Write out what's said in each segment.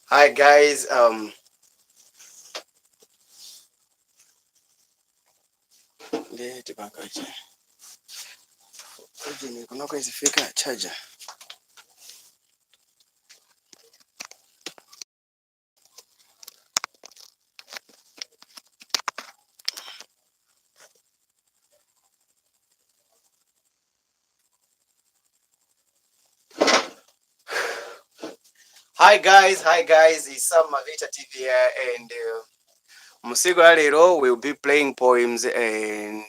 Hi guys, ndiye tipanga ujeni kunoko izifika charger. Hi guys, it's Sam Mavita TV here, and musiku la lero we'll be playing poems and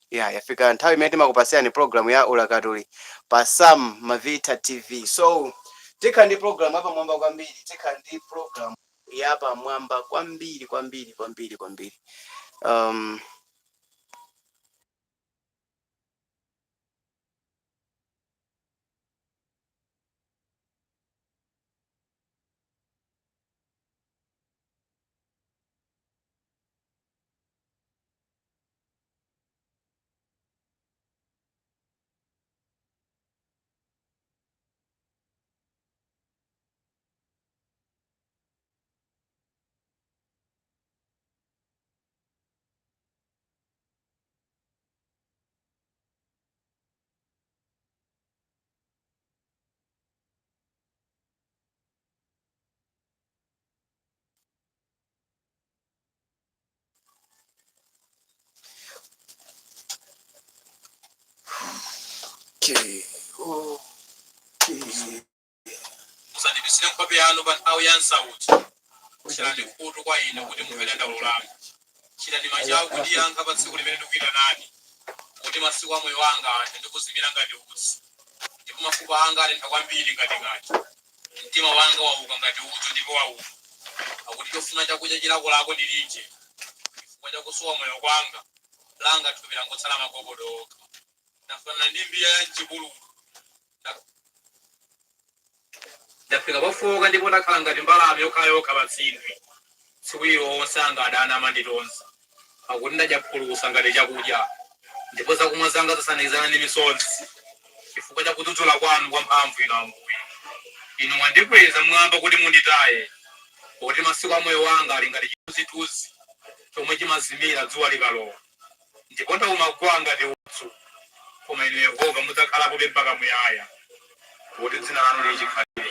yeah, yafika nthawi imene timakupasirani program ya ulakatuli pa Sam Mavita TV. So tikhala ndi program yapamwamba kwambiri, tikhala ndi program yapamwamba kwambiri kwambiri kwambiri kwambiri. Okay. Okay. Musandibisire nkhope yanu pa nthawi ya nsautso. Tcherani khutu kwa ine kuti mumve dandaulo langa. Chitani machawi kundiyankha pa tsiku limene ndikuyitanani, kuti masiku a moyo wanga athe ndi kuzimira ngati utsi, ndipo mafupa anga atentha kwambiri ngati ng'anjo. Mtima wanga wauka ngati udzu ndipo wauma, pakuti chofuna chakudya chilakolako ndilije. Chifukwa cha kusowa moyo kwanga, langa thupi langotsala magogodo okha. Ndafanana ndi mbiya ya m'chipululu. Ndafika pofowoka ndipo ndakhala ngati mbalame yokhayokha pa tsindwi. Tsiku lililonse anga adani amanditonza, pakuti ndadya phulusa ngati chakudya, ndipo zakumwa zanga zasanizana ndi misozi, chifukwa cha kudzudzula kwanu kwamphamvu, Inu Ambuye. Inu mwandikweza mmwamba kuti munditaye, pakuti masiku a moyo wanga ali ngati chithunzithunzi chomwe chimazimira dzuwa likalowa, ndipo ndauma gwaa ngati udzu. Koma Inu Yehova mudzakhalapobe mpaka muyaya, pakuti dzina lanu lili chikhalire.